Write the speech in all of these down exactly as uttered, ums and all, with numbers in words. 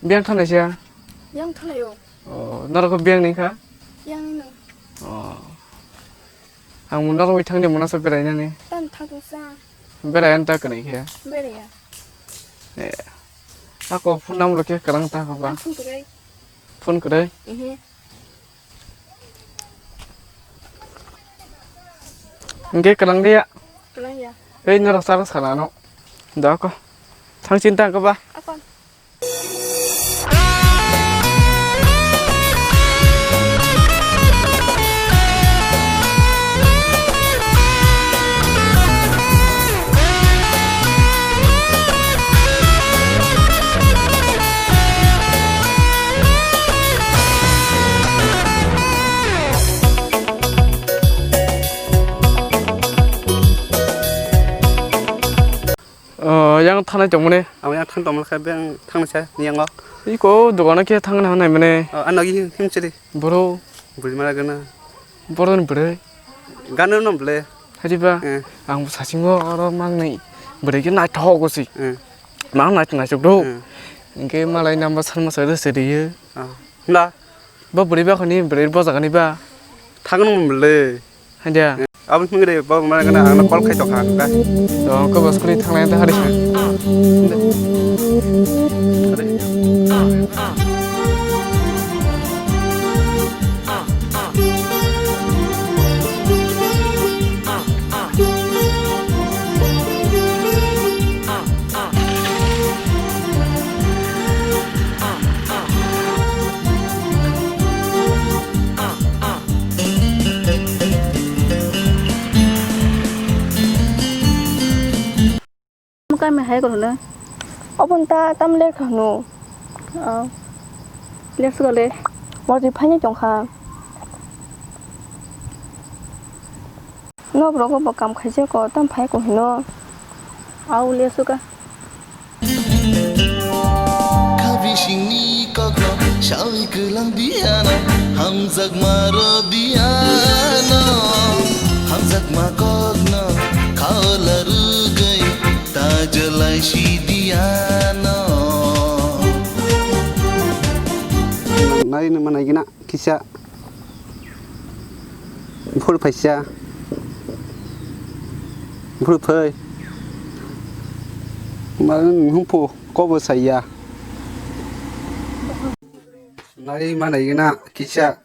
Biyang thanai siya? Yang thanai o. Oh, norok ko biyang ni kha? Yang ni no. Oh. Ang mo norok bai thangni mona sa berai nani. Tan thang sa. Berai an ta kanai khe. Berai ya. Eh. Ako phone number khe karang ta kha ba? Ang phone kwrwi. Phone kwrwi? Mhm. Hingke kwlang liya. Kwlang ya. Hei, norok charo sana no. Da ko. Thang chinta ko ba. Akon. Oh, yang thanai tongmani. Ang yang thang tongmani khe beng thangni sa ni yango. Iko dogano khe thangna hanai mane. Oh, ano gi him chili. Boro. Bujima lagana. Boro ni bwrwi. Gano no ble. Hadi ba. Eh. Ang bo sasingo oro mangnai. Bwrwi khe naithok go si. Eh. Mang naithok naithok do. Eh. Hingke malai namba salma sa de se riyo. Ah. Hla. Bo bwrwi ba khoni bwrwi bo jagani ba. Thangno mle. Handia. Abo hwnwi de bo mana gana ang call khai tokha ka. To ko bas khoni thanglai ta hari. Kami hai kono na. Obon ta tam le khano. Oh. Let's go le. Mori phani tongkha. Nok rogo bo kam khaijak ko, tam phai ko hino. Au le suka. Kha bisingni kokno sawi kwlang diana, hamjakma ro diano, hamjakma kokno khaola rwgwi ta jwlai si diano. Nai nang manai gina. Kisa. Buphuru phaisa. Buphuru phai. Mani hwnphu kobo saya. Nai manai gina kisa.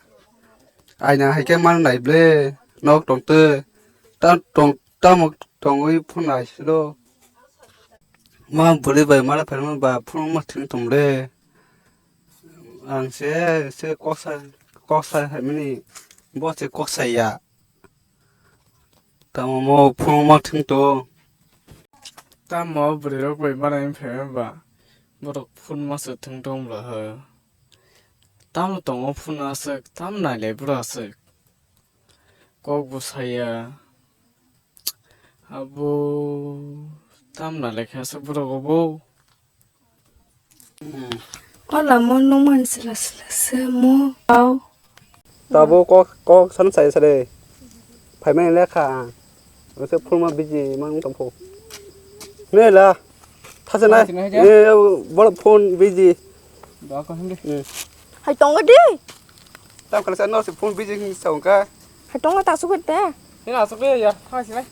Aina hai khe man nai ble. Nok tong te. Ta tong, ta mok tongwi phunai silo. Ma bwrwi bai mala phaima ba phunukma thwng tong le. Ang se, se koksa, koksa hai mani, bo se koksa ya. Tamo mo phunukma thwng to. Tamo bwrwi rok bai mala phaima ba, borok phunukma se thwng tong bla ha. Tamo tongo phunuk aswk, tamo nai le bwrwi aswk. Kok bo saya. Abo tam na lekha se borok obo. Ola mo nung man sila sila se mo. Au. Tabo kok, kok san sai sare. Phai mani lekha. Ase phulma biji mang tongpho. Ne la. Thasa nai. Thasa nai ja. Eh, bolo phone biji. Ba ko hinde. Hmm. Hai tongo di. Tam khala sa no se phone biji hing sa ongka. Hai tongo ta suket te. Hina suket ya. Thang si nai.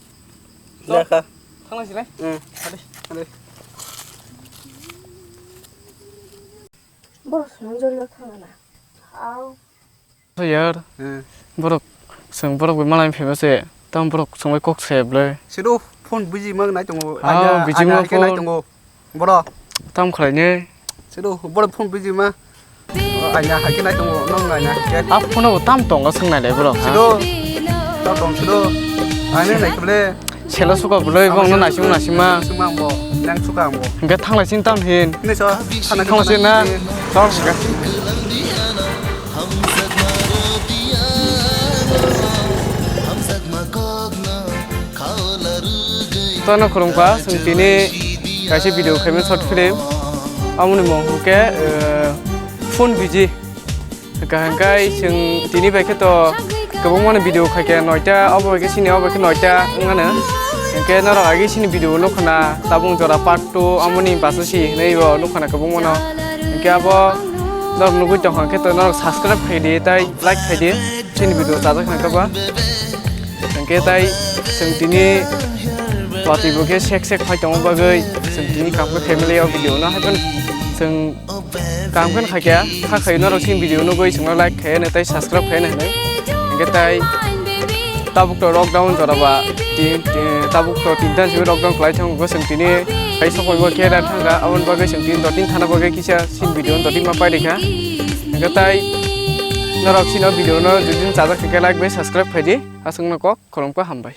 Ya kha. Thang si nai. Hmm. Ade. Ade. Bolo sung jol thang na. Au. Yar. Hmm. Borok, chwng borok bai malai phaima se, tamo borok chwng bai kok se bwlai. Sido phone busy ma nai tongo. Ah, aina, busy aina ma hai khe nai phone. Tongo. Boro. Tam khlai ne. Sido, boro phone busy ma. Aina hai khe nai tongo, nong aina hai khe. Ah, phone bo tam tongo swng nai le borok, ha? Sido. Tam tong sido. Aina nai khe bwlai. Selo suka bwlwi bongno naising naisingma. Sima bo, nang suka bo. Hingke thanglai sin tam hin. Hini so, sana thanglai sin na. Tol sika. Tono khulumkha, chwng tini kaisa video khaimani short film. Amoni mung hwnkhe, eh, phone busy. Kaham kai chwng tini bai khe to kwbangma ni video khai khe noita, obo bai khe sini, obo bai khe noita wngmano. Hwnkhe norok agi sini video nukha na tabuk jora part two amoni basa si hinwi bo nukha na kwbangma no. Khe abo norok nugwi tongkha khe to norok subscribe khai di, tai like khai di, chini video chajak kha khe ba. Hwnkhe tai chwng tini watwi bo khe sek sek phai tongma bagwi chwng tini kam khe family o video no haikhe chwng kam khe khaikha, kha khai norok chini video nugwi chwngno like khai no tai subscribe khai no hinwi. Hwnkhe tai tabuk to lockdown jora ba tin, tin, tabuk to tinta simi lockdown khlai thang go chwng tini hai sokoi bo khe ran thang kha, aboni bagwi chwng tini dottin thana bagwi kisa sin video dottin ma pai rikha. Hwnkhe tai norok sino video no jodi chajak khe like bai subscribe khai di, aswkno kok khulumkha, hambai.